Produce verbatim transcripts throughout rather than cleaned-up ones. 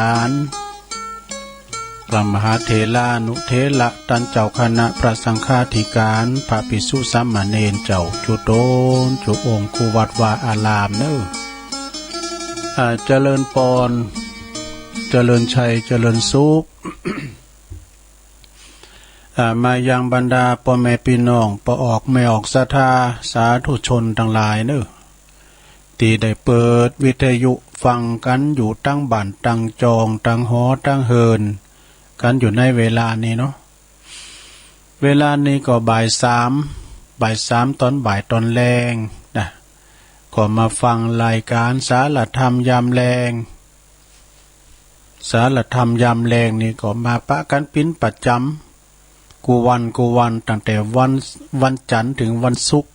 ารย์ พระมหาเถรานุเถระ ต้านเจ้าคณะพระสังฆาธิการ พระภิกษุสามเณรเจ้าจุ๊ตนจุ๊องค์ กู้วัดวาอารามเน่อ อ่า เจริญปอน เจริญชัย เจริญสุข อ่า มายังบรรดาป้อแม่ปี้น้อง ป้อออกแม่ออกศรัทธา สาธุชนตังหลายเน่อ ตี้ได้เปิดวิทยุฟังกั๋นอยู่ตังบ้านตังจอง ตังหอตังเฮือนกั๋นอยู่ในเวลานี้เนาะ เวลานี้ก็บ่ายสาม บ่ายสามตอนบ่ายตอนแลงนะ ก็มาฟังรายการสารธรรมยามแลง สารธรรมยามแลงนี่ก็มาปะกั๋นเป๋นประจ๋ำ กู้วันกู้วัน ตั้งแต่วัน วันจันทร์เถิงวันศุกร์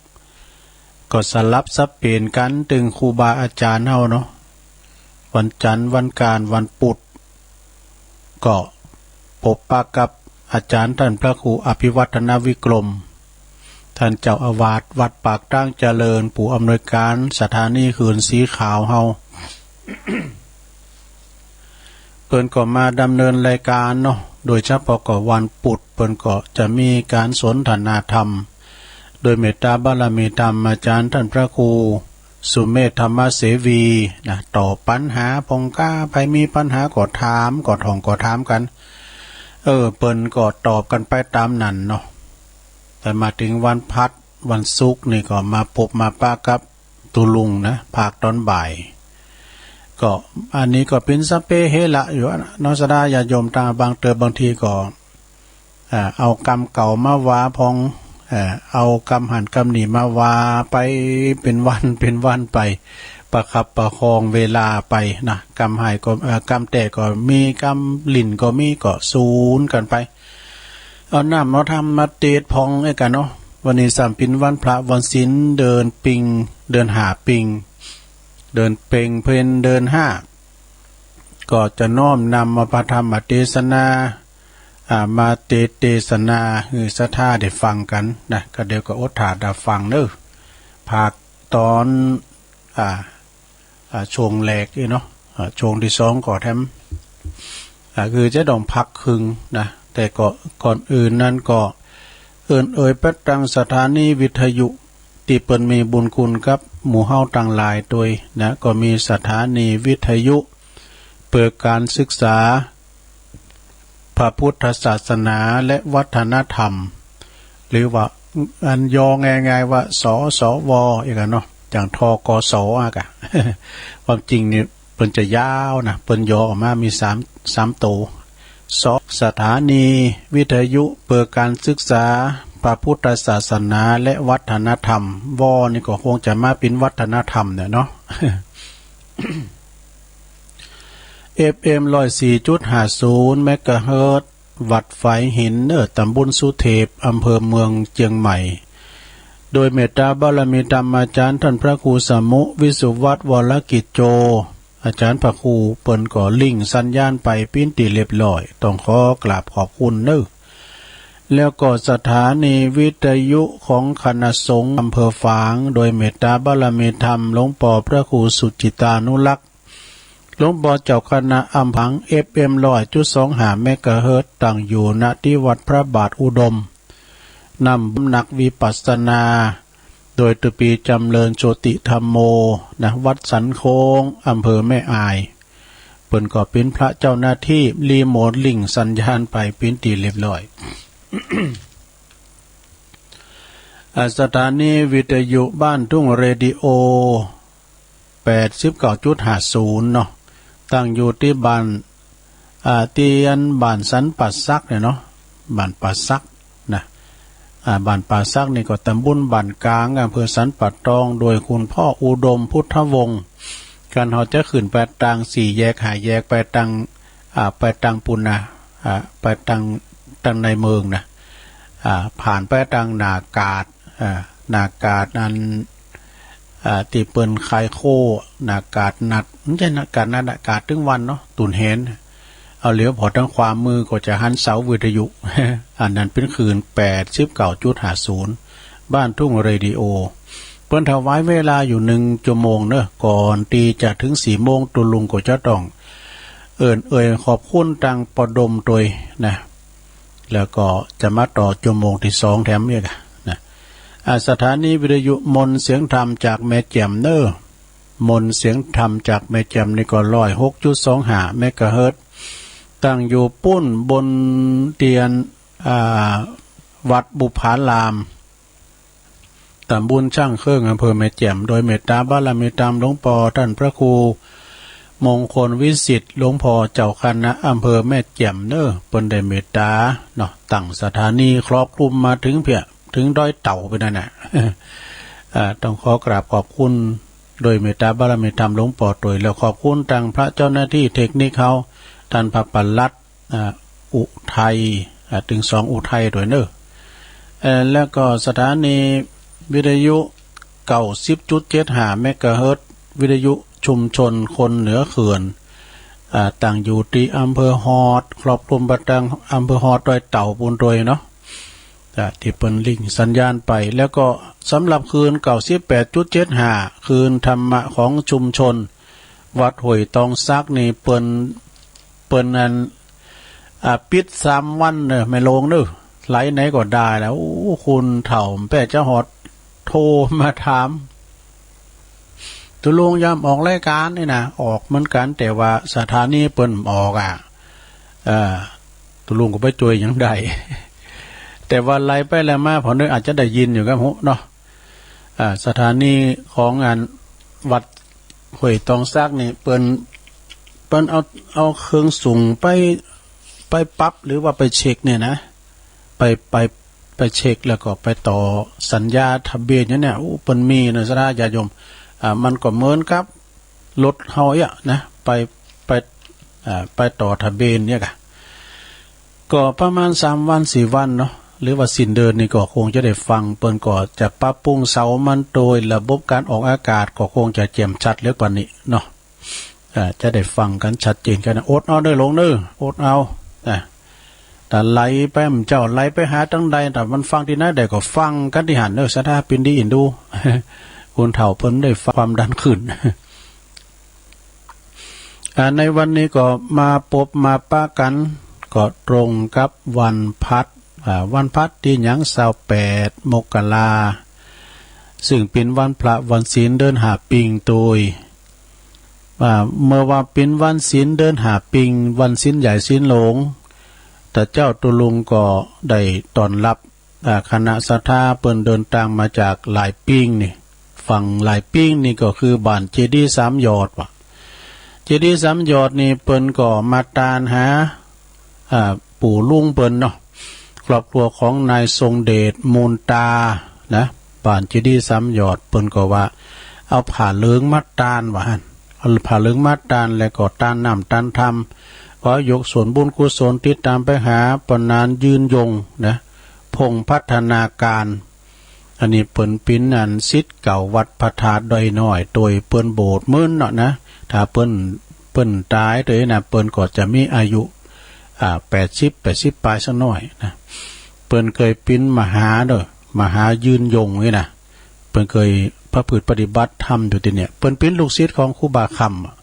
ก็สลับสับเปลี่ยนกั๋นตึงครูบาอาจ๋ารย์เฮาเนาะ วันจันทร์ วันอังคาร วันพุธ ก็ปบปะกับอาจ๋ารย์ต้านพระครูอภิวัฒนวิกรม ต้านเจ้าอาวาสวัดปากตางเจริญ ผู้อำนวยการสถานีคลื่นสีขาวเฮา เปิ้นก็มาดำเนินรายการเนาะ โดยเฉพาะก็วันพุธ เปิ้นก็จะมีก๋านสนทนาธรรม โดยเมตตาบารมีธรรมอาจ๋ารย์ต้านพระครูสุเมธธรรมเสวีนะ ตอบปัญหาพ่องก้า ใผมีปัญหาก็ถาม ก็ถ่องก็ถามกั๋น เออ เปิ้นก็ตอบกั๋นไปต๋ามนั้นเนาะ แต่มาเถิงวันพฤหัส วันศุกร์นี่ก็มาปบมาปะกับตุ๊ลุงนะ ภาคตอนบ่าย ก็อันนี้ก็เป๋นสัพเพเหระอยู่อะเนาะ ศรัทธาญาติโยมตังบางเติบ บางทีก็ อ่า เอากำเก่ามาว่าพ่อง เอ่อ เอากำหั้นกำนี่มาว่าไปเป๋นวันเป๋นวันไป ประคับประคองเวลาไปนะ กำฮ้ายก็ เอ่อ กำแต๊ก็มี กำหลิ้นก็มี ก็สูนกั๋นไป เอาน้ำเอาธรรมมาเตศน์พ่องเอ้ยกั๋นเนาะ วันนี้ซ้ำเป๋นวันพระวันศีล เดือนปิง เดือนห้าปิง เดือนเพ็ญ เพ็ญเดือนห้า ก็จะน้อมนำเอาพระธรรมเตสนา อ่า มาเตศน์เตสนาหื้อศรัทธาได้ฟังกั๋นนะ ก็เดี๋ยวก็อดถ้าดาฟังเน่อ ภาคตอน อ่า อ่า ช่วงแรกนี่เนาะ อ่า ช่วงตี้สองก็แถม อ่า คือจะต้องพักครึ่งนะ แต่ก็ก่อนอื่นนั้นก็ เอิ้นเอ่ยไปตังสถานีวิทยุ ตี้เปิ้นมีบุญคุณกับหมู่เฮาตังหลายตวยนะ ก็มีสถานีวิทยุเปื้อก๋านศึกษาพระพุทธศาสนาและวัฒนธรรม หรือว่าอันย่อง่ายๆ ว่า สสว เอ้ยกั๋นเนาะ อย่าง ธกส อะกะ ความจริงนี่เปิ้นจะยาวนะ เปิ้นย่อออกมามีสาม สามโต ส- สถานีวิทยุเปื้อก๋านศึกษาพระพุทธศาสนาและวัฒนธรรม ว นี่ก็คงจะมาเป๋นวัฒนธรรมเนี่ยเนาะ เอฟเอ็ม ร้อยสี่จุดห้าศูนย์ เมกะเฮิรตซ์ วัดฝายหิน เออ ตำบลสุเทพ อำเภอเมืองเจียงใหม่ โดยเมตตาบารมีธรรมอาจ๋ารย์ต้านพระครูสมุ วิสุวัฒน์ วรกิจโจ อาจ๋ารย์พระครูเปิ้นก็ริ่งสัญญาณไปเป๋นตี้เรียบร้อย ต้องขอกราบขอบคุณเน่อ แล้วก็สถานีวิทยุของคณะสงฆ์อำเภอฝาง โดยเมตตาบารมีธรรมหลวงป้อพระครูสุจิตตานุรักษ์ หลวงป้อเจ้าคณะอำเภอฝาง เอฟเอ็ม ร้อยจุดสองห้า เมกะเฮิรตซ์ ตั้งอยู่ ณ ตี้วัดพระบาทอุดม นำนักวิปัสสนา โดยตุ๊ปี๋จ๋ำเริญโชติธัมโม นะ วัดสันโค้ง อำเภอแม่อาย เปิ้นก็เป๋นพระเจ้าหน้าตี้ รีโมทริ่งสัญญาณไปเป๋นตี้เรียบร้อย อ่า สถานีวิทยุบ้านทุ่งเรดิโอ แปดสิบเก้าจุดห้าศูนย์ เนาะ ตั้งอยู่ตี้บ้าน อ่า ตี้อันบ้านสันป่าสักเนี่ยเนาะ บ้านป่าสักนะ อ่า บ้านป่าสักนี่ก็ตำบลบ้านกลาง อำเภอสันป่าตอง โดยคุณป้ออุดมพุทธวงศ์ คันเฮาจะขึ้นไปตังสี่แยกห้าแยก ไปตัง อ่า ไปตังปู้นนะ อ่า ไปตัง ตังในเมืองนะ อ่า ผ่านไปตังหน้ากาด อ่า หน้ากาดอัน อ่า ตี้เปิ้นขายโค้ หน้ากาดนัด บ่ใจ้หน้ากาดนัดอะ กาดตึงวันเนาะ ตุ๊นแหน เอาเหลียวผ่อตังขวามือก็จะหันเสาวิทยุ อันนั้นเป๋นคลื่น แปดสิบเก้าจุดห้าศูนย์ บ้านทุ่งเรดิโอ เปิ้นถวายเวลาอยู่หนึ่งชั่วโมงเนาะ ก่อนตี้จะเถิงสี่โมง ตุ๊ลุงก็จะต้อง เอิ้นเอ่ยขอบคุณตังป้อดมตวยนะ แล้วก็จะมาต่อจั่วโมงตี้สองแถมอีกอะนะ อ่า สถานีวิทยุมนต์เสียงธรรมจากแม่แจ่มเน้อ มนต์เสียงธรรมจากแม่แจ่มนี่ก็ร้อยหกจุดสองห้าเมกะเฮิรตซ์ ตั้งอยู่ปู๊นบนเตียน อ่า วัดบุพาราม ตำบลช่างเครื่อง อำเภอแม่แจ่ม โดยเมตตาบารมีธรรมหลวงป้อต้านพระครูมงคลวิสิทธิ์ หลวงป้อเจ้าคณะอำเภอแม่แจ่มเน้อ เปิ้นได้เมตตาเนาะ ตั้งสถานีครอบคลุมมาเถิงเปี้ย เถิงดอยเต่าไปนั่นน่ะ อ่า ต้องขอกราบขอบคุณโดยเมตตาบารมีธรรมหลวงป้อตวย แล้วขอบคุณตังพระเจ้าหน้าตี้เทคนิคเฮา ต้านพระปลัด อ่า อุทัย อ่า เถิงสองอุทัยตวยเน้อ เอ่อ แล้วก็สถานีวิทยุเก้าสิบจุดเจ็ดห้าเมกะเฮิรตซ์ วิทยุชุมชนคนเหนือเขื่อน อ่า ตั้งอยู่ตี้อำเภอฮอด ครอบคลุมไปตังอำเภอฮอดดอยเต่าปู๊นตวยเนาะ อ่า ตี้เปิ้นลิงก์สัญญาณไป แล้วก็สำหรับคลื่นเก้าสิบแปดจุดเจ็ดห้า คลื่นธรรมะของชุมชนวัดห้วยตองสักนี่เปิ้น เปิ้นอัน อ่า ปิดสามวันเน้อ แม่โลงเน้อ ไหลไหนก็ได้แล้ว โอ้ คนเฒ่าแป๊จะฮอดโทรมาถาม ตุ๊ลุงยามออกรายการนี่นะ ออกเหมือนกั๋น แต่ว่าสถานีเปิ้นบ่ออกอะ เออ ตุ๊ลุงก็ไปจ้วยหยังได้ แต่ว่าไล่ไปไล่มา ผ่อเนิ่นอาจจะได้ยินอยู่ก็บ่ฮู้เนาะ อ่า สถานีของอันวัดห้วยตองสักนี่ เปิ้น เปิ้นเอา เอาเครื่องสูงไป ไปปรับหรือว่าไปเช็คเนี่ยนะ ไป ไป ไปเช็คแล้วก็ไปต่อสัญญาทะเบียนอย่างเนี่ย โอ้ เปิ้นมีนะ ศรัทธาญาติโยม อ่า มันก็เหมือนกับรถเฮาเอี้ยนะ ไป ไป อ่า ไปต่อทะเบียนเนี่ยกะ ก็ประมาณสามวันสี่วันเนาะ หรือว่าสิ้นเดือนนี่ก็คงจะได้ฟัง เปิ้นก็จะปรับปรุงเสามันโดยระบบการออกอากาศก็คงจะแจ่มชัดเหลือกว่านี้เนาะ อ่า จะได้ฟังกั๋นชัดเจนกั๋นนะ อดเอาเน้อลุงเน้อ อดเอา อ่า ถ้าไล่ไป มันเจ้าไล่ไปหาตังใด ถ้ามันฟังตี้ไหนได้ก็ฟังกั๋นตี้หั้นเน้อ ศรัทธาปินดีอินดู คนเฒ่าเปิ้นได้ความดันขึ้น อ่า ในวันนี้ก็มาปบมาปะกั๋น ก็ตรงกับวันพลัด อ่า วันพลัดตี้หยัง ซาวแปดมกรา ซึ่งเป๋นวันพระวันศีลเดือนห้าปิงตวย อ่า เมื่อว่าเป๋นวันศีลเดือนห้าปิง วันศีลใหญ่ศีลหลวง ตะเจ๊าตุ๊ลุงก็ได้ต้อนฮับ อ่า คณะศรัทธาเปิ้นเดินตางมาจากหลายปิงนี่ ฝั่งหลายปิงนี่ก็คือบ้านเจดีย์สามยอดว่ะ เจดีย์สามยอดนี่เปิ้นก็มาตานหา อ่า ปู่ลุงเปิ้นเนาะ ครอบครัวของนายทรงเดช มูลตา นะ บ้านเจดีย์สามยอด เปิ้นก็ว่าเอาผ้าเหลืองมาตานว่าหั้น เอาผ้าเหลืองมาตาน แล้วก็ตานน้ำตานธรรม ขอยกส่วนบุญกุศลติดตามไปหาป้อหนานยืนยงนะ พงษ์พัฒนาการ อันนี้เปิ้นเป๋นอันศิษย์เก่าวัดพระธาตุดอยน้อย ตวยเปิ้นโบสถ์มื้นเนาะนะ ถ้าเปิ้น เปิ้นต๋ายตวยนะ เปิ้นก็จะมีอายุ อ่า แปดสิบ แปดสิบปลายสักหน้อยนะ เปิ้นเกยเป๋นมหาเน้อ มหายืนยงนี่นะ เปิ้นเกยประพฤติปฏิบัติธรรมอยู่ตี้เนี่ย เปิ้นเป๋นลูกศิษย์ของครูบาคำอะ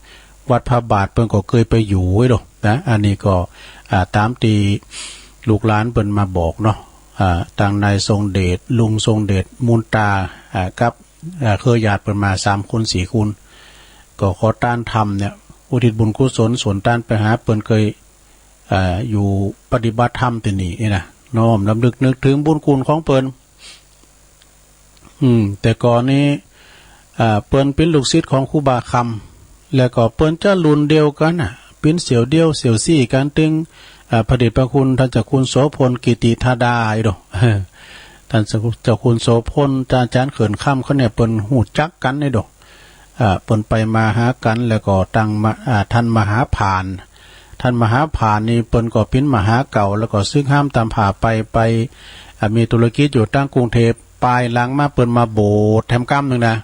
วัดพระบาทเปิ้นก็เกยไปอยู่ไว้ดอกนะ อันนี้ก็ อ่า ต๋ามตี้ลูกหลานเปิ้นมาบอกเนาะ อ่า ตังนายทรงเดช ลุงทรงเดช มูลตา อ่า กับ อ่า เครือญาติเปิ้นมาสามคนสี่คน ก็ขอตานธรรมเนี่ย อุทิศบุญกุศลส่วนตานไปหาเปิ้นเกย อ่า อยู่ปฏิบัติธรรมตี้นี่นี่นะ น้อมรำลึกนึกเถิงบุญคุณของเปิ้น อืม แต่ก่อนนี้ อ่า เปิ้นเป๋นลูกศิษย์ของครูบาคำ แล้วก็เปิ้นจะรุ่นเดียวกั๋นน่ะ เป๋นเสี่ยวเดียวเสี่ยวซี้กั๋นตึง อ่า พระเดชพระคุณต้านเจ้าคุณโสภณ กิติธาดาอีโด ต้านเจ้าคุณโสภณ ต้านอาจ๋ารย์เขื่อนคำเขาเนี่ย เปิ้นฮู้จักกั๋นนี่โด อ่า เปิ้นไปมาหากั๋น แล้วก็ตังมา อ่า ต้านมหาผาน ต้านมหาผานนี่เปิ้นก็เป๋นมหาเก่า แล้วก็สึกหามต๋ามผ่าไป ไป อ่า มีธุรกิจอยู่ตางกรุงเทพฯ ปายหลังมาเปิ้นมาโบสถ์แถมกำนึ่งนะ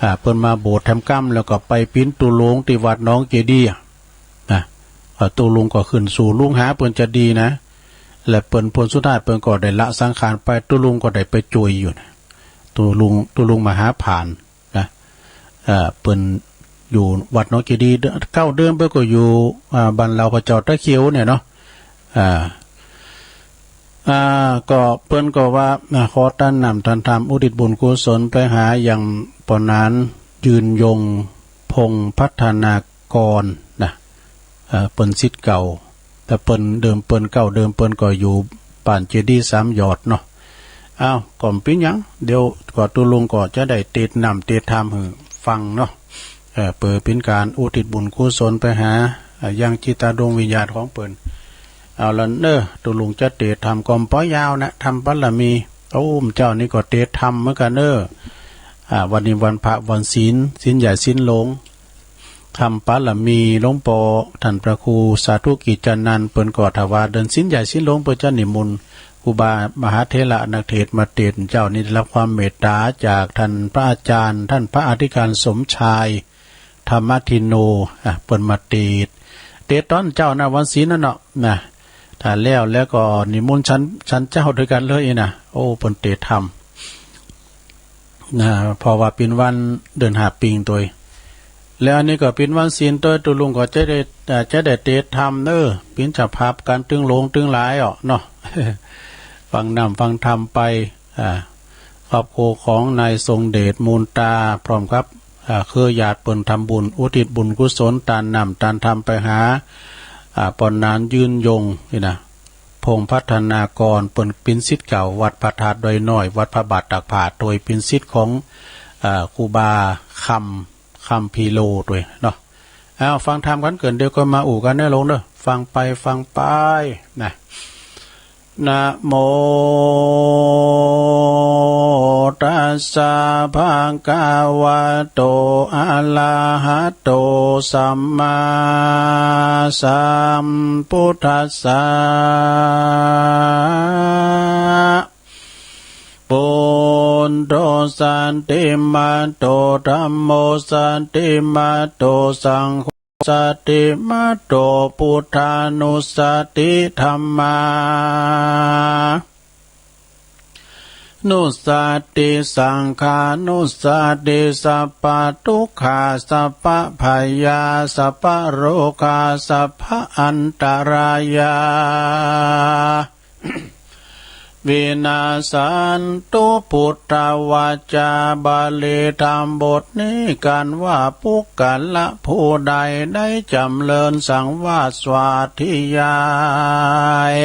อ่า เปิ้นมาโบสถ์แถมกำ แล้วก็ไปเป๋นตุ๊ลุงตี้วัดหนองเจดีย์อะ นะ อ่า ตุ๊ลุงก็ขึ้นสู่ลูกหาเปิ้นจะดีนะ และเปิ้นผลสุดท้ายเปิ้นก็ได้ละสังขารไป ตุ๊ลุงก็ได้ไปจ้วยอยู่นะ ตุ๊ลุง ตุ๊ลุงมหาผาน นะ เอ่อ เปิ้น อยู่วัดหนองเจดีย์ เก๊าเดิมเปิ้นก็อยู่ อ่า บ้านเหล่าพระเจ้าตะเขียวเนี่ยเนาะ อ่า อ่า ก็เปิ้นก็ว่า อ่า ขอตานน้ำตานธรรมอุทิศบุญกุศลไปหาอย่างป้อหนานยืนยงพงษ์พัฒนากรนะ เอ่อ เปิ้นศิษย์เก่า แต่เปิ้นเดิมเปิ้นเก๊าเดิมเปิ้นก็อยู่บ้านเจดีย์สามยอดเนาะ อ้าว ก็บ่เป๋นหยัง เดี๋ยวก็ตุ๊ลุงก็จะได้เตสน์น้ำเตสน์ธรรมหื้อฟังเนาะ เอ่อ เปื้อเป๋นก๋านอุทิศบุญกุศลไปหา อ่า ยังจิตดวงวิญญาณของเปิ้น เอาละเน่อ ตุ๊ลุงจะเตสน์ธรรมก็บ่ยาวนะ ธรรมบารมี โอ้ เจ้านี่ก็เตสน์ธรรมเหมือนกั๋นเน่อ อ่า วันนี้วันพระวันศีล ศีลใหญ่ศีลหลวง ธรรมบารมีหลวงป้อต้านพระครูสาธุกิจจานันท์ เปิ้นก็ถ้าว่าเดินศีลใหญ่ศีลหลวง เปิ้นจะนิมนต์ครูบามหาเถระนักเทศน์มาเตสน์ เจ้านี่ได้รับความเมตตาจากต้านพระอาจารย์ ต้านพระอธิการสมชาย ธรรมทินโน อ่ะ เปิ้นมาเตสน์ เตสน์ต๋อนเจ๊านะ วันศีลนั่นเนาะ นะ ถ้าแล้ว แล้วก็นิมนต์ฉัน ฉันเจ๊าตวยกั๋นเลยนะ โอ้ เปิ้นเตสน์ธรรม นะ เพราะว่าเป๋นวันเดือนห้าปิงตวย แล้วอันนี้ก็เป๋นวันศีลตวย ตุ๊ลุงก็จะได้ อ่า จะได้เตสน์ธรรมเน่อ เป๋นเจ้าภาพกั๋นตึงหลวงตึงหลายอ้อเนาะ ฟังน้ำฟังธรรมไป อ่า ครอบครัวของนายทรงเดช มูลตา พร้อมกับ อ่า เครือญาติเปิ้นทำบุญ อุทิศบุญกุศล ตานน้ำตานธรรมไปหา อ่า ป้อหนานยืนยงนี่นะ พงษ์พัฒนากร เปิ้นเป๋นศิษย์เก่าวัดพระธาตุดอยน้อย วัดพระบาทตากผ้าตวย เป๋นศิษย์ของ อ่า ครูบาคำ คัมภีร์โลตวยเนาะ อ้าว ฟังธรรมกั๋นเกิ่น เดี๋ยวก็มาอู้กั๋นเน่อลุงเน่อ ฟังไปฟังไป นะ นะโมตัสสะ ภะคะวะโต อะระหะโต สัมมาสัมพุทธัสสะ ปุตโธ สันติมาโต ธัมโม สันติมาโต สังโฆ สันติมาโต พุทธานุสสติ ธัมมานุสสติ สังฆานุสสติ สัพพะทุกขา สัพพะภัยยา สัพพะโรคา สัพพะอันตรายา วินาสสันตุ พุทธวจจา บาลีธรรมบทนี้กั๋นว่า ปุคคละผู้ใดได้จ๋ำเริญสังวาสสวาธยาย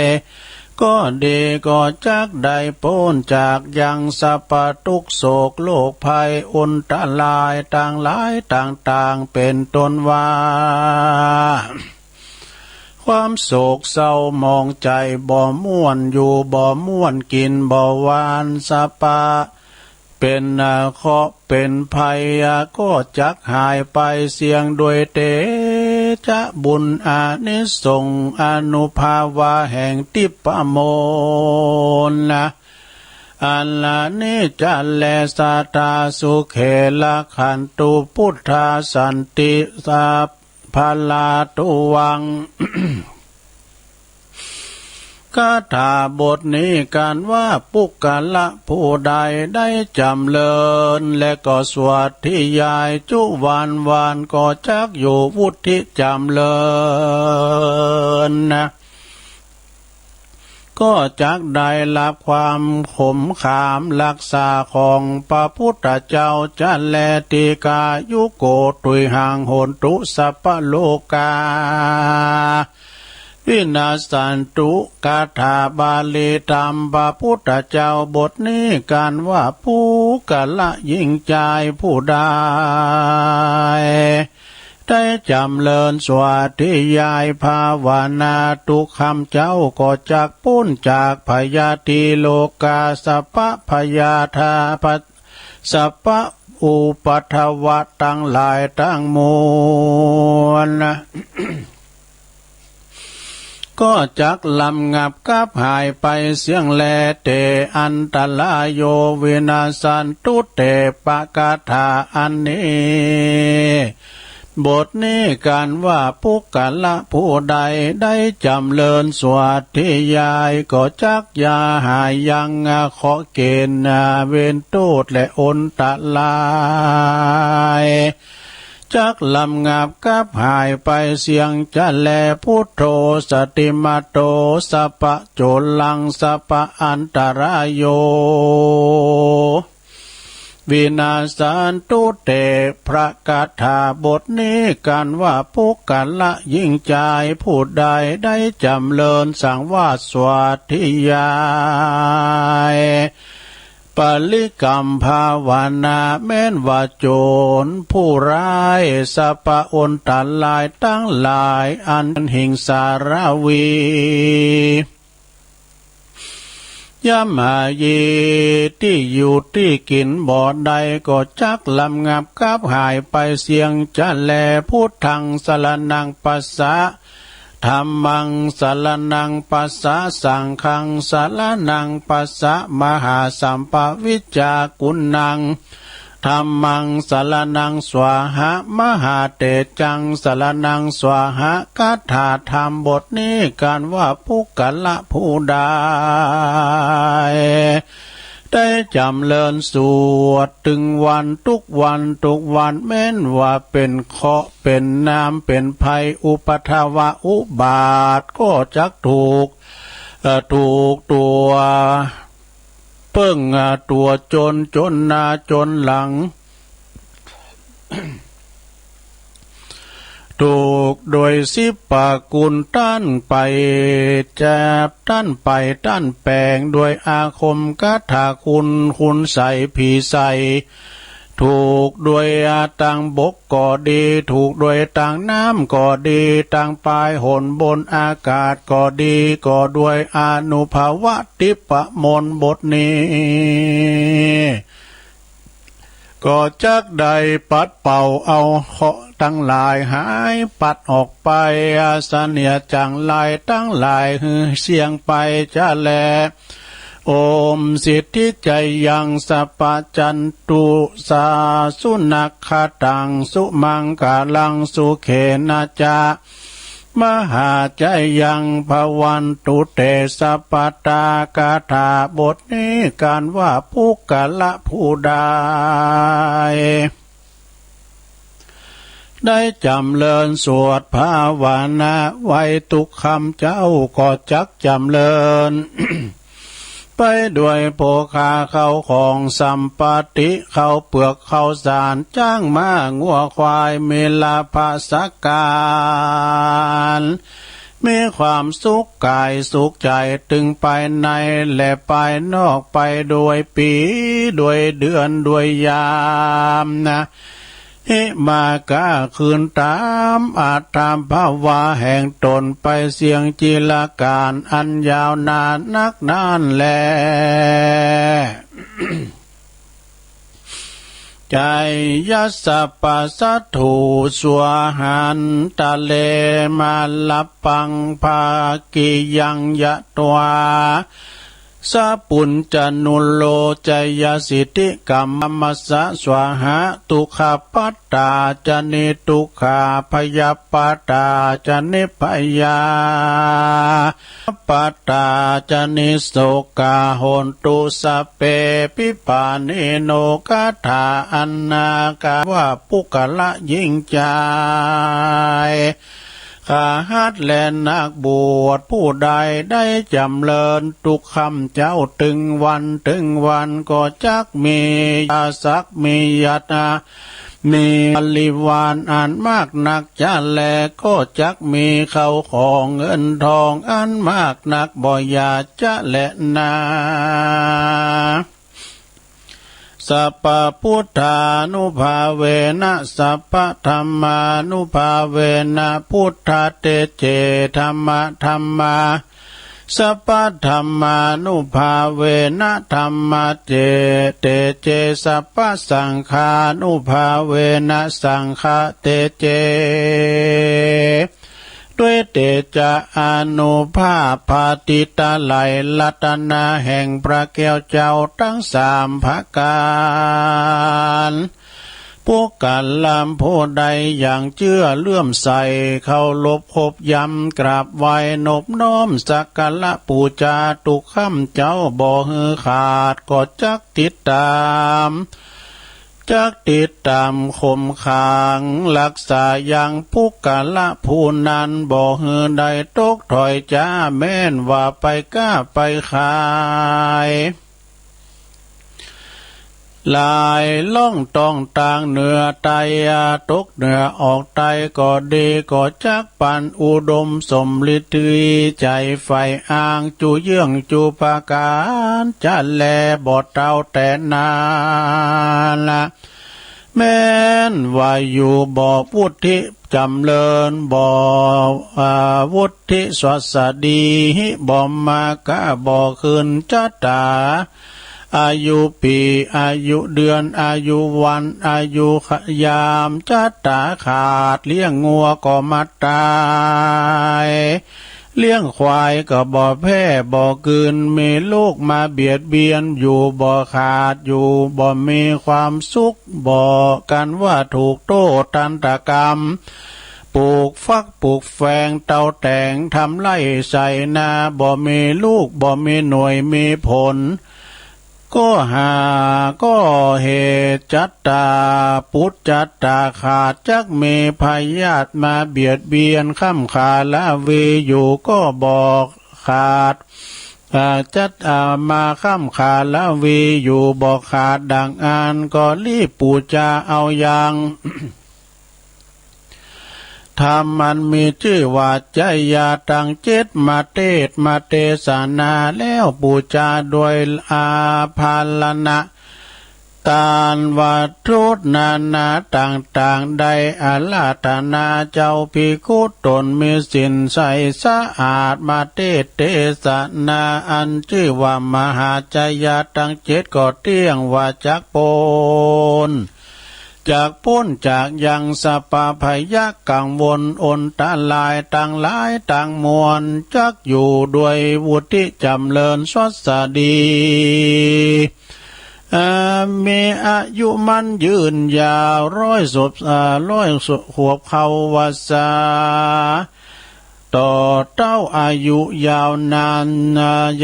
ก็ดี ก็จักได้ป๊นจากยังสัพพะตุ๊กข์โศกโรคภัยอันตรายตังหลายต่างๆ เป๋นต้นว่า ความโศกเศร้าหมองใจ๋ บ่ม่วนอยู่บ่ม่วนกิ๋นบ่หวาน สะปะ เป๋นเคราะห์เป๋นภัยก็จักหายไปเสี้ยง ด้วยเตจะบุญอานิสงส์อานุภาวะแห่งทิพย์มนต์นะ อันนี้จะแล สะทา สุเข รักขันตุ พุทธา สันติ สัพพะลา ตุวัง คาถาบทนี้กั๋นว่า ปุคคละผู้ใดได้จ๋ำเริญ และก็สวาธยายจุวันวาน ก็จักอยู่วุฒิจ๋ำเริญนะ ก็จักได้รับความขมขามรักษาของพระพุทธเจ้าจะแล ทีฆายุโก ตุยหัง โหนตุ สัพพะโลกา วินาสสันตุ คาถาบาลีธรรมพระพุทธเจ้าบทนี้กั๋นว่า ปุคคละหญิงจายผู้ใด ได้จ๋ำเริญสวาธยายภาวนา ทุกคำเจ้าก็จักป๊นจากพยาธิโรคา สัพพะพยาธา สัพพะอุปัทวะตังหลายตังมวล ก็จักลำงับกับหายไปเสี้ยงแล เต อันตรายโย วินาสสันตุ เต ปะ คาถาอันนี้ บทนี้กั๋นว่า ปุคคละผู้ใดได้จ๋ำเริญสวาธยาย ก็จักอย่าหายยังเคราะห์เกณฑ์เวรโทษและอันตราย จักลำงับกลับหายไปเสี้ยงจะแล พุทโธสติมาโต สัพพะจุลลัง สัพพะอันตราโย วินาสสันตุเต พระคาถาบทนี้กันว่า ปุคคละหญิงจายผู้ใดได้จ๋ำเริญสังวาสสวดธยาย ปริกรรมภาวนา แม้นว่าโจรผู้ร้าย สัพพะอันตรายตังหลาย อันหิงสาราวี ย่ำหายีตี้อยู่ตี้กิ๋นบ่ได้ ก็จักลำงับกลับหายไปเสี้ยงจะแล พุทธังสรณังคัจฉา ธัมมังสรณังคัจฉา สังฆังสรณังคัจฉา มหาสัพพะวิชชากุณัง ธัมมังสรณังสวาหะ มหาเตจังสรณังสวาหะ คาถาธรรมบทนี้กันว่า ปุคคละผู้ใด ได้จ๋ำเริญสวดตึงวัน ทุกวันทุกวัน แม้นว่าเป๋นเคราะห์เป๋นน้ำเป๋นภัย อุปัทวะอุบาท ก็จักถูก เอ่อ ถูกตั๋วเปิ้ง อ่า ตั๋วจน จนหน้าจนหลัง ถูกโดยสิบประกู๋น ต้านไปจับ ต้านไป ต้านแป๋ง โดยอาคมคาถาคุณ คุณใส ผีใส ถูกโดยตางบกก็ดี ถูกโดยตางน้ำก็ดี ตางปายหนบนอากาศก็ดี ก็โดยอานุภาเวททิพย์มนต์บทนี้ ก็จักได้ปัดเป่าเอาเคราะห์ตังหลายหายปัดออกไป อาเสนียดจังไรตังหลายหื้อเสี้ยงไปจะแล โอมสิทธิจายัง สัพพัญจะตุ สาสุนักขะตัง สุมังคะลัง สุเขนะจะ มหาจายัง ภะวันตุ เต สัพพะตา คาถาบทนี้กันว่า ปุคคละผู้ใด ได้จ๋ำเริญสวดภาวนาไว้ทุกค่ำเจ๊า ก็จักจ๋ำเริญ ไปด้วยโภคาเข้าของสัมปัตติ ข้าวเปือกข้าวสาร จ๊างม้างัวควาย มีลาภะสักการ มีความสุขก๋ายสุขใจ๋ ตึงภายในและภายนอก ไปด้วยปี๋ด้วยเดือนด้วยยามนะ หิมากาคืนต๋ามอัตภาวะแห่งต๋นไปเสี้ยงจิรกาลอันยาวนานนักนั้นแล จายัสสะปัสสัทธุ สวาหันตะเล มาลปัง ภากิยัง ยะถวา สะปุญญานุโลม จายสิทธิกัมมัสสะ สวาหะ ทุกขะปัตตาจะ นิทุกขา ภยะปัตตาจะ นิภยา ปัตตาจะ นิโสกา โหนตุ สัพเพ ปิปะเนโน คาถาอันนากันว่า ปุคคละหญิงจาย ขหัตถ์และนักบวชผู้ใดได้จ๋ำเริญทุกค่ำเจ๊า ตึงวันตึงวัน ก็จักมียศศักดิ์ มียศถา มีบริวารอันมากนักจะแล ก็จักมีเข้าของเงินทองอันมากนักบ่อย่าจะแลนา สัพพะพุทธานุภาเวนะ สัพพะธัมมานุภาเวนะ พุทธะเตเจ ธัมมะธัมมา สัพพะธัมมานุภาเวนะ ธัมมะเจ เตเจ สัพพะสังฆานุภาเวนะ สังฆะเตเจ ด้วยเตจะอานุภาพพระทิตะไลยรัตนะแห่งพระแก้วเจ้าตึงสามประก๋าน ปุคคละผู้ใดยังเจื้อเลื่อมใส เคารพเคารพยำ กราบไหว้นบน้อมสักการะปู๋จาทุกค่ำเจ๊าบ่หื้อขาด ก็จักติดต๋าม จักติดต๋ามข่มขัง ฮักษายังบุคคละผู้นั้น บ่หื้อได้ตกถ้อยจ๋า แม้นว่าไปก๊าไปขาย หลายล่องต้องตางเหนือใต้ ตกเหนือออกใต้ก็ดี ก็จักปานอุดมสมฤทธิ์ ใจ๋ใฝ่อ้าง จุเยื่องจุประก๋านจะแล บ่เต้าแต่นาละ แม้นว่าอยู่บ่วุฒิจ๋ำเริญ บ่ อ่า วุฒิสวัสดี บ่มาก๊า บ่คืนจะต๋า อายุปี๋ อายุเดือน อายุวัน อายุยาม จะต๋าขาด เลี้ยงงัวก็มาต๋าย เลี้ยงควายก็บ่แพร่บ่คืน มีลูกมาเบียดเบียน อยู่บ่ขาด อยู่บ่มีความสุข บ่กั๋นว่าถูกโต้ษทันตกรรม ปลูกฟักปลูกแฟง เตาแต๋งทำไฮ่ไถนา บ่มีลูก บ่มีหน่วยมีผล ก็หา ก็เหตุจะต๋าปุดจะต๋าขาด จักมีพยาธิมาเบียดเบียน ค้ำขาละวีอยู่ก็บ่ขาด อ่า จะ อ่า มาค้ำขาละวีอยู่บ่ขาด ดังอั้นก็รีบปู๋จาเอายัง ธรรมอันมีจื้อว่า จยะตังเจ็ด มาเตศน์มาเตสนาแล้ว ปู๋จาโดยอาภรณะ ตานวัตถุนานาต่างๆ ได้อาราธนาเจ้าภิกขุต๋นมีศีลใสสะอาด มาเตศน์เตสนาอันจื้อว่ามหาจยะตังเจ็ดก็เตี้ยงว่าจักป๊น จักป๊นจากยังสัพพะภัยกังวลอันตรายตังหลายตังมวล จักอยู่ด้วยวุฒิจ๋ำเริญสวัสดี อ่า มีอายุมั่นยืนยาว ร้อยศพ อ่า ร้อยขวบเข้าวัสสา ต่อเต้าอายุยาวนาน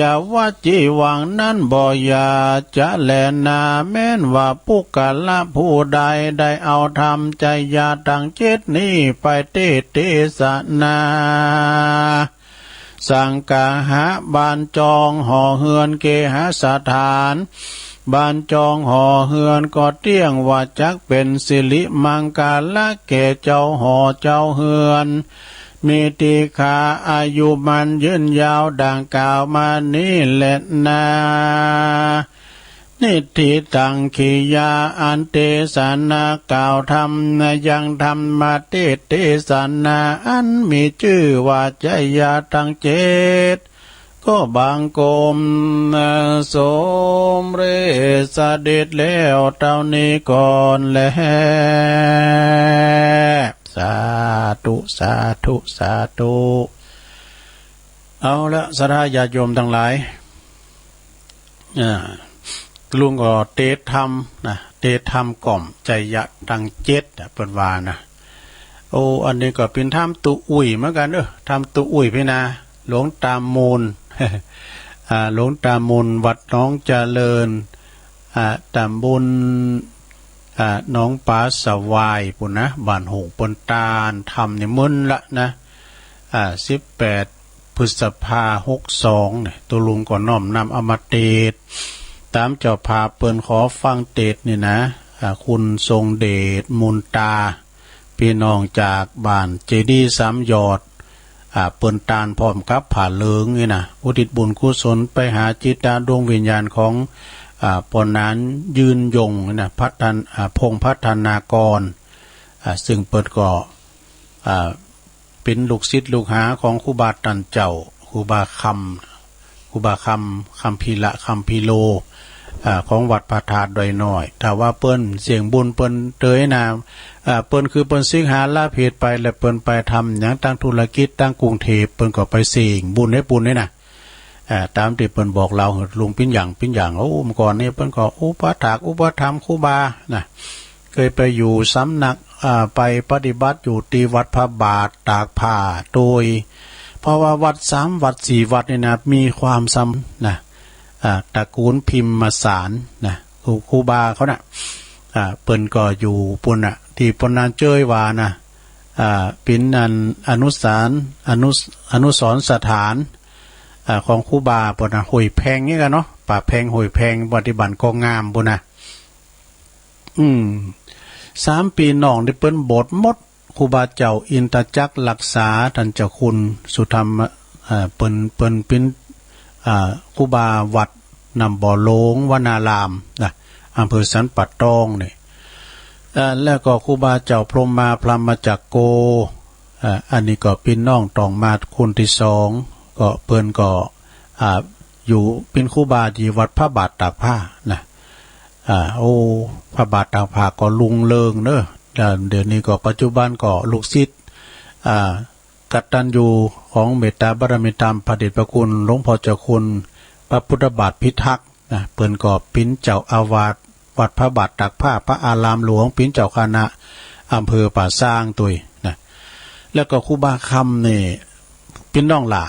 ยาวจีวังนั้นบ่อย่าจะแลนา แม้นว่าปุคคละผู้ใดได้เอาธรรมจยะตังเจ็ดนี้ไปเตศน์เตสนา สังคหะ บ้านจองหอเฮือน เคหสถาน บ้านจองหอเฮือนก็เตี้ยงว่าจักเป๋นสิริมังคละแก่เจ้าหอเจ้าเฮือน มีทีฆาอายุมั่นยืนยาวดังกล่าวมานี้แลนา นิฏฐิตัง กิริยาอันเตสนากล่าวธรรม ยังธรรมเตศน์เตสนาอันมีจื้อว่าจยะตังเจ็ด ก็บังคมสมเร็จเสด็จแล้วเต้านี้ก่อนแล สาธุ สาธุ สาธุ เอาละ ศรัทธาญาติโยมตังหลาย อ่า ลุงก็เตสน์ธรรมนะ เตสน์ธรรมกล่อมจยะตังเจ็ดอะ เปิ้นว่านะ โอ้ อันนี้ก็เป๋นธรรมตุ๊อุ้ยเหมือนกั๋นเนาะ ธรรมตุ๊อุ้ยพีนา หลวงตามูล อ่า หลวงตามูล วัดหนองเจริญ อ่า ต๋ำบล อ่า หนองป๋าสะวายปู้นนะ บ้านโฮ่ง เปิ้นตานธรรมนิมนต์ละนะ อ่า สิบแปด พฤษภา หกสอง เนี่ย ตุ๊ลุงก็น้อมนำเอามาเตสน์ ต๋ามเจ้าภาพเปิ้นขอฟังเตสน์นี่นะ อ่า คุณทรงเดช มูลตา ปี้น้องจากบ้านเจดีย์สามยอด อ่า เปิ้นตานพร้อมกับผ้าเหลืองนี่นะ อุทิศบุญกุศลไปหาจิตดวงวิญญาณของ อ่า ป้อหนานยืนยงนี่นะ พัฒน- อ่า พงษ์พัฒนากร อ่า ซึ่งเปิ้นก็ อ่า เป๋นลูกศิษย์ลูกหาของครูบาต้านเจ้า ครูบาคำ ครูบาคำ คัมภีระ คัมภีโร อ่า ของวัดพระธาตุดอยน้อย ถ้าว่าเปิ้นเสี้ยงบุญเปิ้นเตยนะ อ่า เปิ้นคือเปิ้นสิกขาลาเพสไป แล้วเปิ้นไปทำหยังตางธุรกิจตางกรุงเทพฯ เปิ้นก็ไปเสี้ยงบุญหื้อปู้นนี่นะ อ่า ต๋ามตี้เปิ้นบอกเล่าหื้อลุงเป๋นอย่างเป๋นอย่าง โอ้ เมื่อก่อนนี้เปิ้นก็อุปัฏฐากอุปถัมภ์ครูบานะ เกยไปอยู่สำนัก อ่า ไปปฏิบัติอยู่ตี้วัดพระบาทตากผ้า โดย เพราะว่าวัดสามวัดสี่วัดนี่นะ มีความสำ- นะ อ่า ตระกูลพิมมาสารนะ ครู- ครูบาเขานะ อ่า เปิ้นก็อยู่ปู้นน่ะ ตี้ป้อนาเจ้ยว่านะ อ่า เป๋นอันอนุสรณ์ อนุ อนุสรณ์สถาน อ่า ของครูบาปู้นน่ะ ห้วยแพงนี่กั๋นเนาะ ป่าแพง ห้วยแพง ปัจจุบันก็งามปู้นน่ะ อืม สามปี้น้องตี้เปิ้นบวชหมด ครูบาเจ้าอินทจักรรักษา ต้านเจ้าคุณสุธรรม เอ่อ เปิ้น เปิ้นเป๋น อ่า ครูบาวัดน้ำบ่อหลงวนารามนะ อำเภอสันป่าตองนี่ เอ่อ แล้วก็ครูบาเจ้าพรหมมาพรหมจักโก เอ่อ อันนี้ก็ปี้น้องต่องมาคนตี้สอง ก็เปิ้นก็ อ่า อยู่เป๋นครูบาตี้วัดพระบาทตากผ้านะ อ่า โอ้ พระบาทตากผ้าก็รุ่งเรืองเนาะ แล้วเดี๋ยวนี้ก็ปัจจุบันก็ลูกศิษย์ อ่า กตัญญูของเมตตาบารมีตามพระเดชพระคุณหลวงพ่อเจ้าคุณพระพุทธบาทพิทักษ์นะ เปิ้นก็เป๋นเจ้าอาวาสวัดพระบาทตากผ้า พระอารามหลวง เป๋นเจ้าคณะอำเภอป่าซางตวยนะ แล้วก็ครูบาคำนี่ ปี้น้องหละ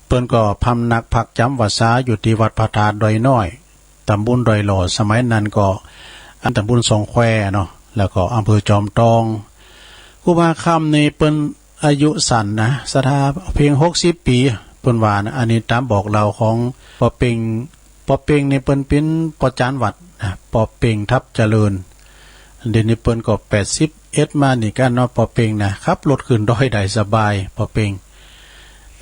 เปิ้นก็พำนักพักจ๋ำพรรษาอยู่ตี้วัดพระธาตุดอยน้อย ตำบลดอยหล่อ สมัยนั้นก็ ตำบลสองแควเนาะ แล้วก็อำเภอจอมตอง ครูบาคำนี่เปิ้นอายุสั้นนะ ศรัทธาเพียงหกสิบปี๋ เปิ้นว่านะ อันนี้ต๋ามบอกเล่าของป้อเป่ง ป้อเป่งนี่เปิ้นเป๋นป้อจานวัดนะ ป้อเป่งทับเจริญ เดี๋ยวนี้เปิ้นก็แปดสิบเอ็ดมานี่กั๋นเนาะ ป้อเป่งนะ ขับรถขึ้นดอยได้สบาย ป้อเป่ง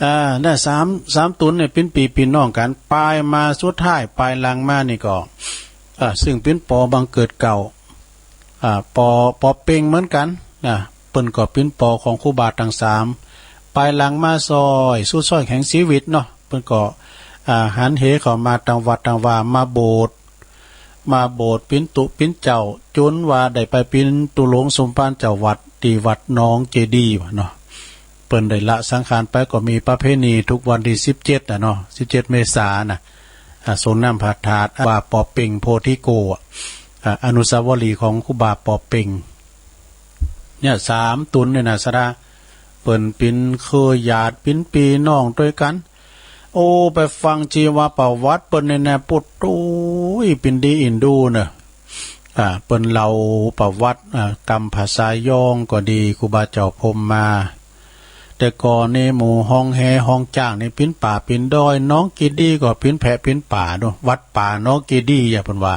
อ่า น่ะ สาม สามตุ๊นนี่เป๋นปี้ ปี้น้องกั๋น ปายมาสุดท้าย ปายหลังมานี่ก็ อ่า ซึ่งเป๋นป้อบังเกิดเกล้า อ่า ป้อ ป้อเป่งเหมือนกั๋นนะ เปิ้นก็เป๋นป้อของครูบาตังสาม ปายหลังมาซ้อย สุดซ้อยแห่งจีวิตเนาะ เปิ้นก็ อ่า หันเหเข้ามาตังวัดตังวา มาบวช มาบวชเป๋นตุ๊เป๋นเจ้า จ๋นว่าได้ไปเป๋นตุ๊หลงสมภารเจ้าวัด ตี้วัดหนองเจดีย์วะเนาะ เปิ้นได้ละสังขารไป ก็มีประเพณีทุกวันตี้สิบเจ็ดน่ะเนาะ สิบเจ็ดเมษาน่ะ อ่า สรงน้ำพระธาตุว่าป้อเป่งโพธิโก อ่า อนุสาวรีย์ของครูบาป้อเป่ง เนี่ย สามตุ๊นเนี่ยนะ ศรัทธา เปิ้นเป๋นเครือญาติ เป๋นปี้น้องตวยกั๋น โอ้ ไปฟังจีวประวัติเปิ้นเนี่ยนะ ปุ๊ด โอ้ย เป๋นดีอินดูเนาะ อ่า เปิ้นเล่าประวัติ อ่า กำภาษายองก็ดี ครูบาเจ้าพรหมมา แต่ก่อนนี่หมู่ฮองแฮฮองจ้างนี่เป๋นป่าเป๋นดอย หนองเจดีย์ก็เป๋นแพะเป๋นป่าเนาะ วัดป่าหนองเจดีย์อะ เปิ้นว่า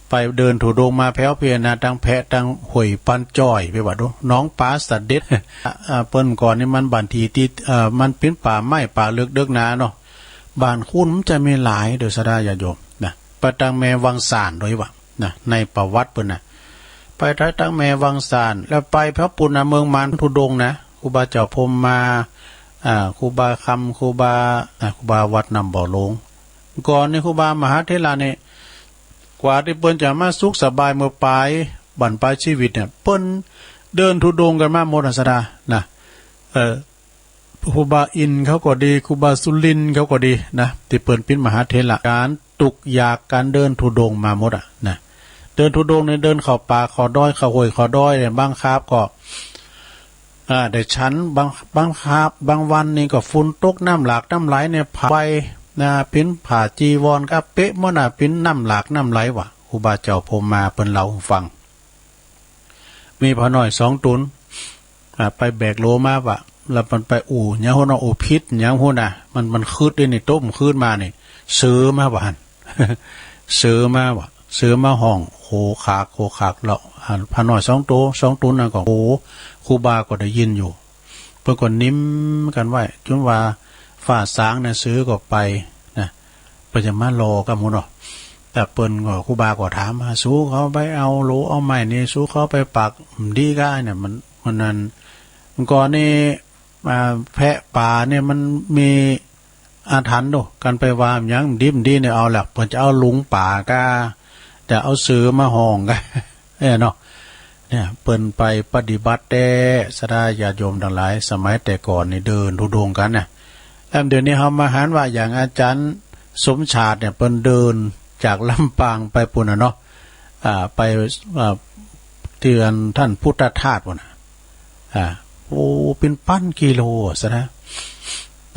ไปเดินธุดงค์มาแผวเปียนะ ตังแพะตังห้วยปันจ้อย ไปว่าดู หนองปลาสะเด็ด อ่า เปิ้นก่อนนี่มันบ้านตี้ตี้ เอ่อ มันเป๋นป่าไม้ป่าเลิกเดิกนาเนาะ บ้านคนมันจะมีหลายเด้อศรัทธาญาติโยมนะ ไปตังแม่วังส่านตวยว่านะ ในประวัติเปิ้นนะ ไปตังแม่วังส่าน แล้วไปแผวปู้นนะ เมืองมานธุดงค์นะ ครูบาเจ้าพรหมมา อ่า ครูบาคำ ครูบา อ่า ครูบาวัดน้ำบ่อหลง ก่อนนี่ครูบามหาเถระนี่ กว่าตี้เปิ้นจะมาสุขสบายเมื่อปลายบั้นปลายจีวิตเนี่ย เปิ้นเดินธุดงค์กั๋นมาหมดอะศรัทธานะ เอ่อ ครูบาอินทร์เขาก็ดี ครูบาสุรินทร์เขาก็ดีนะ ตี้เปิ้นเป๋นมหาเถระ ก๋านตุ๊กข์ยาก ก๋านเดินธุดงค์มาหมดอะนะ เดินธุดงค์เนี่ย เดินเข้าป่าเข้าดอย เข้าห้วยเข้าดอยเนี่ย บางคาบก็ อ่า ได้ฉัน บาง บางคาบ บางวันนี่ก็ฝนตก น้ำหลากน้ำไหลเนี่ย ผาไปนะ เป๋นผ้าจีวรก็เปะหมดนะ เป๋นน้ำหลากน้ำไหลวะ ครูบาเจ้าพรหมมาเปิ้นเล่าหื้อฟัง มีพระน้อยสองตุ๊น อ่า ไปแบกโหลมาวะ แล้วมันไปอู้หยังฮู้เนาะ อู้ผิดหยังฮู้นะ มัน มันคืดได้นี่ โต๊ะมันคืดมานี่ เสือมาว่าหั้น เสือมาวะ เสือมาฮ้องโขขาก โขขาก แล้ว อ่า พระน้อยสองโต สองตุ๊นนั้นก็ โอ้ ครูบาก็ได้ยินอยู่ เปิ้นก็นิมกั๋นไว้ จ๋นว่าฟ้าสางนะ เสือก็ไปนะ เปิ้นจะมาหล่อกั๋นหมดเนาะ แต่เปิ้นก็ ครูบาก็ถามว่า สูเขาไปเอาโหลเอาไม้นี่ สูเขาไปปักดีก้าเนี่ย มัน มันนั้น ก่อนนี่ อ่า แพะป่าเนี่ยมันมีอาถรรพ์เนาะ กันไปว่าหยังดิบดีเนี่ย เอาละ เปิ้นจะเอาหลุงป่าก้า จะเอาเสือมาฮ้องก้า เอ้อเนาะ เนี่ย เปิ้นไปปฏิบัติแต๊ ศรัทธาญาติโยมตังหลาย สมัยแต่ก่อนนี่เดินธุดงค์กั๋นนะ แล้วเดี๋ยวนี้เฮามาหันว่าอย่างอาจารย์สมชาติเนี่ย เปิ้นเดินจากลำปางไปปู้นน่ะเนาะ อ่า ไป อ่า ตี้อันต้านพุทธทาสปู้นน่ะ อ่า โอ้ เป๋นปันกิโลอะศรัทธา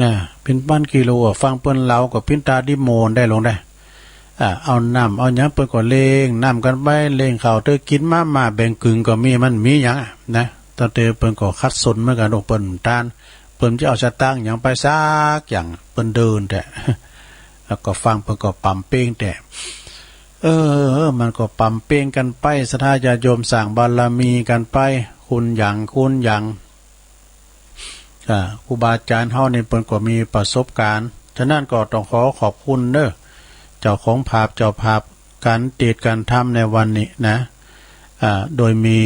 อ่า เป๋นปันกิโลอะ ฟังเปิ้นเล่าก็เป๋นตาดิโมนได้ลงได้ อ่า เอาน้ำเอาหยังเปิ้นก็เล่งน้ำกั๋นไป เล่งข้าวเต๊อะกิ๋น มาม่าแบ่งก๋ึ่งก็มี มันมีหยังอะนะ ตั้งแต่เปิ้นก็ขัดสนเหมือนกั๋น โอ้ เปิ้นต้าน เปิ้นจะเอาสตางค์หยังไปสักอย่าง เปิ้นเดินแต๊ แล้วก็ฟังเปิ้นก็ป๋ำเป๊งแต๊ เออ มันก็ป๋ำเป๊งกั๋นไป ศรัทธาญาติโยมสร้างบารมีกั๋นไป คูณหยังคูณหยัง อ่า ครูบาอาจ๋ารย์เฮานี่เปิ้นก็มีประสบก๋ารณ์ ฉะนั้นก็ต้องขอขอบคุณเน้อ เจ้าของภาพ เจ้าภาพก๋านเตสน์ก๋านธรรมในวันนี้นะ อ่า โดยมี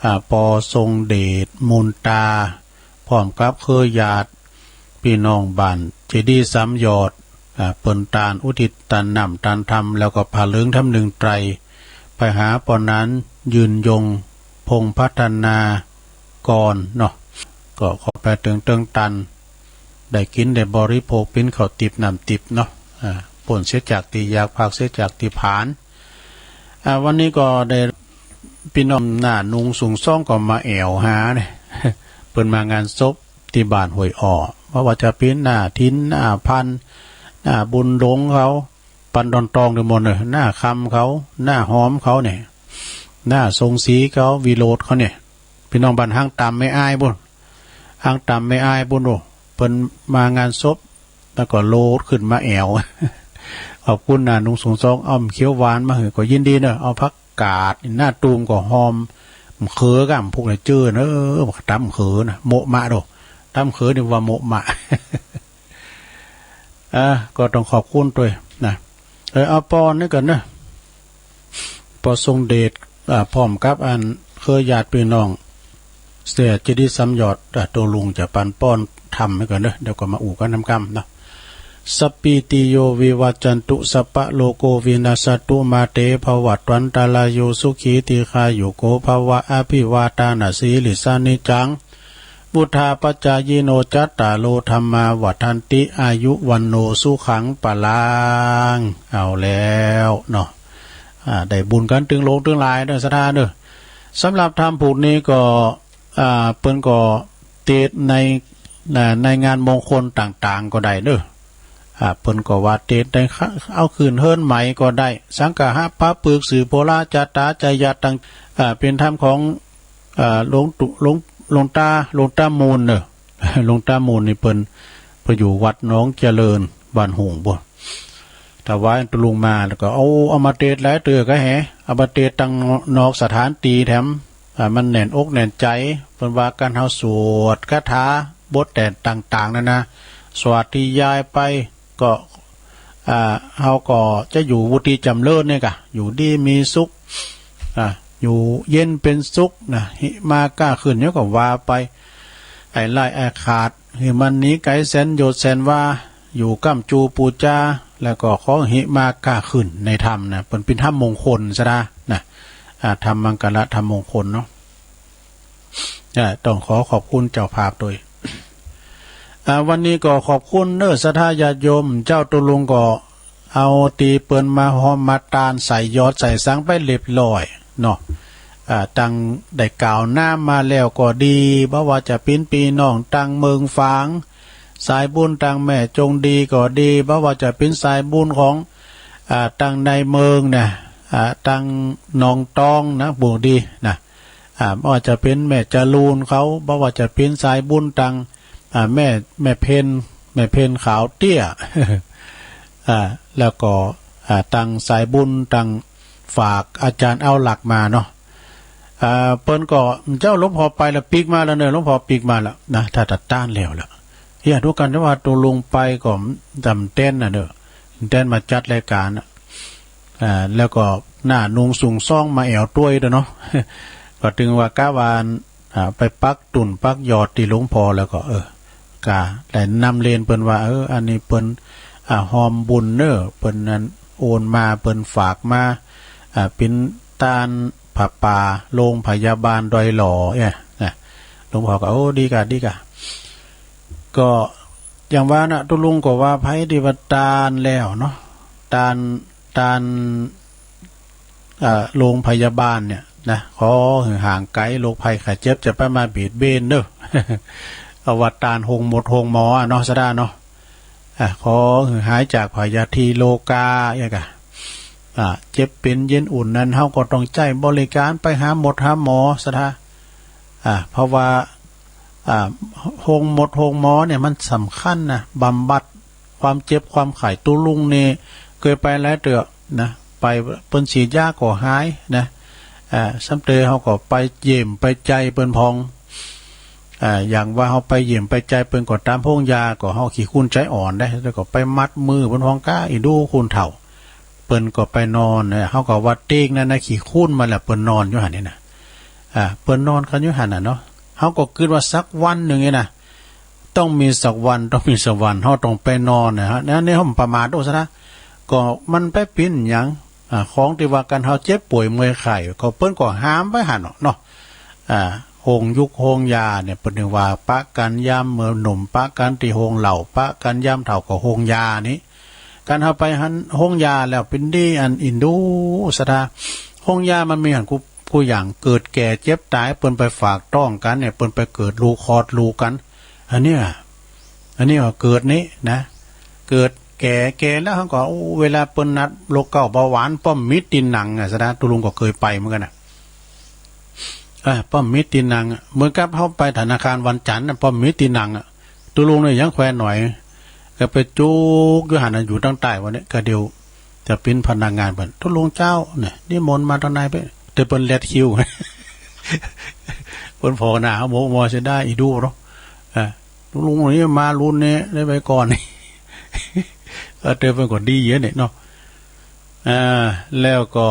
อ่า ปอทรงเดช มูลตา พร้อมกับเครือญาติ ปี้น้องบ้านเจดีย์สามยอด อ่า เปิ้นต้านอุทิศต้านน้ำต้านธรรม แล้วก็ผ้าเหลืองธรรมนึ่งไตร ไปหาป้อหนาน ยืนยง พงษ์พัฒนากรเนาะ ก็ขอไปเถิงเตื้องตัน ได้กิ๋นได้บริโภคเป๋นข้าวติ๊บน้ำติ๊บเนาะ อ่า ป๊นเสียจากตี้ยาก พรากเสียจากตี้ผลาญ อ่า วันนี้ก็ได้ปี้น้องหน้าหนุงสูงส่องก็มาแอ่วหาเนี่ย เปิ้นมางานศพตี้บ้านห้วยอ้อ บ่ว่าจะเป๋นหน้าถิ่น หน้าพันธุ์ หน้าบุญหลงเขา ปันดอนตองตี้หมดเน่อ หน้าคำเขา หน้าหอมเขาเนี่ย หน้าทรงศรีเขา วิโรจน์เขาเนี่ย ปี้น้องบ้านหางต่ำแม่อายปู๊น หางต่ำแม่อายปู๊น โอ้ เปิ้นมางานศพ แล้วก็โลดขึ้นมาแอ่ว ขอบคุณหน้าหนุงสูงส่อง เอาเขียวหวานมาหื้อก็ยินดีเน่อ เอาผักกาด หน้าตูมก็หอม มะเขือก้ามพุกเนี่ยเจ้อเน่อ ต๋ำมะเขือนะ โมะมะโด ต๋ำมะเขือนี่ว่าโมะมะ อ่า ก็ต้องขอบคุณตวยนะ เออ เอาปอนี่ก่อนเนอะ ปอทรงเดช อ่า พร้อมกับอันเครือญาติปี้น้อง เสียเจดีย์สามยอด อ่า ตุ๊ลุงจะปันป้อนธรรมหื้อก่อนเนอะ เดี๋ยวก็มาอู้กั๋นนำกำเนาะ สัพพีติโยวิวัจจันตุ สัพพะโรโกวินัสสะตุ มาเตภวัตวันตะราโย สุขีทีฆายุโกภะวะ อะภิวาทานะสีลิสสะ นิจจัง วุฑฒาปะจายิโน จัตตาโร ธัมมา วัฑฒันติ อายุ วัณโณ สุขัง พะลัง เอาแล้วเนาะ อ่า ได้บุญกั๋นตึงหลวงตึงหลายเน่อ ศรัทธาเน่อ สำหรับธรรมผูกนี้ก็ อ่า เปิ้นก็เตสน์ใน อ่า ในงานมงคลต่างๆ ก็ได้เน่อ อ่า เปิ้นก็ว่าเตสน์ใน เอาขึ้นเฮือนใหม่ก็ได้ สังฆะหะปะปึกษ์ สืบโภระ จะต๋า จะญาติต่าง อ่า เป๋นธรรมของ อ่า หลวงตุ หลวง หลวงต๋า หลวงต๋ามูลเน่อ หลวงต๋ามูลนี่เปิ้น เปิ้นอยู่วัดหนองเจริญ บ้านหุ่งปู๊น ถวายตุ๊ลุงมา แล้วก็เอา เอามาเตสน์หลายเตื้อก็แห เอามาเตสน์ตังนอกสถานตี้แถม อ่า มันแน่นอกแน่นใจ๋ เปิ้นว่ากั๋น เฮาสวดคาถาบทแต่ต่างๆ นั่นนะ สาธยายไป ก็ อ่า เฮาก็จะอยู่วุติจ๋ำเริญเนี่ยก่ะ อยู่ดีมีสุข อ่า อยู่เย็นเป๋นสุขนะ หิมาก้าขึ้นเนี่ยก็ว่าไป ไอ้ไล่ไอ้ขาด หื้อมันหนีไก๋แสนโยชน์แสนวา อยู่ก้ำจูปู๋จา แล้วก็ขอหิมาก้าขึ้นในธรรมนะ เปิ้นเป๋นธรรมมงคลซะนะ นะ อ่า ธรรมมังคละธรรมมงคลเนาะ อ่า ต้องขอขอบคุณเจ้าภาพตวย อ่า วันนี้ก็ขอบคุณเน้อ ศรัทธาญาติโยม เจ้าตุ๊ลุงก็ เอาตี้เปิ้นมาฮอมมาตานใส่หยอดใส่สังไปเรียบร้อยเนาะ อ่า ตังได้กล่าวน้ำมาแล้วก็ดี บ่ว่าจะเป๋นปี้น้องตังเมืองฝาง สายบุญตังแม่จงดีก็ดี บ่ว่าจะเป๋นสายบุญของ อ่า ตังในเมืองนะ อ่า ตังหนองตองนะ บุญดีนะ อ่า บ่ว่าจะเป๋นแม่จรูนเขา บ่ว่าจะเป๋นสายบุญตัง อ่า แม่ แม่เพ็ญ แม่เพ็ญขาวเตี้ย อ่า แล้วก็ อ่า ตังสายบุญตังฝากอาจ๋ารย์เอาหลักมาเนาะ อ่า เปิ้นก็ เจ้าหลวงพ่อไปแล้ว ปิ๊กมาแล้วเน่อ หลวงพ่อปิ๊กมาแล้วนะ ถ้าตัดต้านแล้วล่ะ เฮีย ดูกั๋นว่าตุ๊ลุงไปก็จ๋ำแต๊นน่ะเน่อ แต๊นมาจัดรายก๋านน่ะ อ่า แล้วก็หน้าหนุงสูงส่องมาแอ่วตวยตวยเนาะ ก็ตึงว่ากะว่า อ่า ไปปักตุ๊นปักหยอดตี้หลวงพ่อแล้วก็ เออ กะได้นำเรียนเปิ้นว่า เออ อันนี้เปิ้น อ่า ฮอมบุญเน้อ เปิ้นนั้นโอนมา เปิ้นฝากมา อ่า เป๋นตานผ้าป่าโรงพยาบาลดอยหล่อเนี่ยนะ หลวงพ่อก็ โอ้ ดีก่ะ ดีก่ะ ก็อย่างว่าน่ะ ตุ๊ลุงก็ว่าไผตี้ว่าตานแล้วเนาะ ตาน ตาน อ่า โรงพยาบาลเนี่ยนะ ขอหื้อห่างไก๋โรคภัยไข้เจ็บ จะไปมาเบียดเบียนเน้อ เอาว่าตานโฮงหมดโฮงหมออะเนาะ ศรัทธาเนาะ อ่า ขอหื้อหายจากพยาธิโรคา อย่างกะ อ่า เจ็บเป๋นเย็นอุ่นนั้น เฮาก็ต้องใจ๊บริการไปหาหมดหาหมอ ศรัทธา อ่า เพราะว่า อ่า โฮงหมดโฮงหมอเนี่ยมันสำคัญนะ บำบัดความเจ็บความไข้ ตุ๊ลุงนี่เกยไปหลายเตื้อนะ ไปเปิ้นฉีดยาก็หายนะ อ่า ซ้ำเตอเฮาก็ไปเยี่ยมไปใจ๋เปิ้นพ่อง อ่า อย่างว่าเฮาไปเยี่ยมไปใจ๋เปิ้นก็ต๋ามโฮงยา ก็เฮาขี้คุนใจ๋อ่อนได้ แล้วก็ไปมัดมือเปิ้นพ่องก้า อีดูคนเฒ่า เปิ้นก็ไปนอนนะ เฮาก็ว่าเต๊งนั้นนะ ขี้คุนมาแล้ว เปิ้นนอนอยู่หั้นนี่นะ อ่า เปิ้นนอนกั๋นอยู่หั้นน่ะเนาะ เฮาก็กึ๊ดว่าสักวันนึ่งนี่นะ ต้องมีสักวัน ต้องมีสักวัน เฮาต้องไปนอนนะฮะ อันนี้เฮาประมาทโอ้ ศรัทธา ก็มันไปเป๋นหยัง อ่า ของตี้ว่ากั๋นเฮาเจ็บป่วยเมื่อยไข้ ก็เปิ้นก็ห้ามไว้หั้นเนาะ อ่า โฮงยุกโฮงยาเนี่ย เปิ้นถึงว่าปะกั๋นยามเมื่อหนุ่ม ปะกั๋นตี้โฮงเหล้า ปะกั๋นยามเฒ่าก็โฮงยานี่ กั๋นเฮาไปหั้นโฮงยาแล้วเป๋นดีอันอีดู ศรัทธา โฮงยามันมีหั้นกู้ กู้อย่าง เกิดแก่เจ็บต๋าย เปิ้นไปฝากต๊องกั๋นเนี่ย เปิ้นไปเกิดลูกคลอดลูกกั๋น อันเนี้ย อันนี้ก็เกิดนี่นะ เกิดแก่ แก่แล้วเฮาก็ โอ้ เวลาเปิ้นนัดโรคเก๊าเบาหวาน ป้อมมีตี้นั่งอะ ศรัทธา ตุ๊ลุงก็เกยไปเหมือนกั๋นน่ะ อ่า ป้อมมีตี้นั่งอะ เหมือนกับเฮาไปธนาคารวันจันทร์น่ะ ป้อมมีตี้นั่งอะ ตุ๊ลุงเนี่ยยังแควนหน่อย ก็ไปจุกอยู่หั้นน่ะ อยู่ตางใต้วันนี้ ก็เดี๋ยวจะเป๋นพนักงานเปิ้น ตุ๊ลุงเจ้าเนี่ย นิมนต์มาตางในไป แต่เปิ้นแลดคิว เปิ้นผ่อหน้าเฮาหมกหมอเสียได้อีดูเนาะ อ่า ตุ๊ลุงนี่มารุ่นนี้ได้ไปก่อน เออ แต่เปิ้นก็ดีเยอะเนี่ยเนาะ อ่า แล้วก็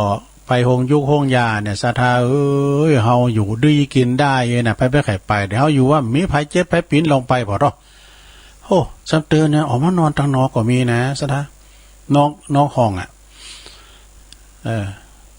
ไปโฮงยุกโฮงยาเนี่ย ศรัทธาเอ้ย เฮาอยู่ดีกิ๋นได้เองนะ ไปไปใค่ไป เดี๋ยวเฮาอยู่ว่ามีใผเจ็บใผเป๋นลองไปผ่อเถาะ โอ้ ซ้ำเตอเนี่ย ออกมานอนตางนอกก็มีนะ ศรัทธา นอก นอกห้องอะ เออ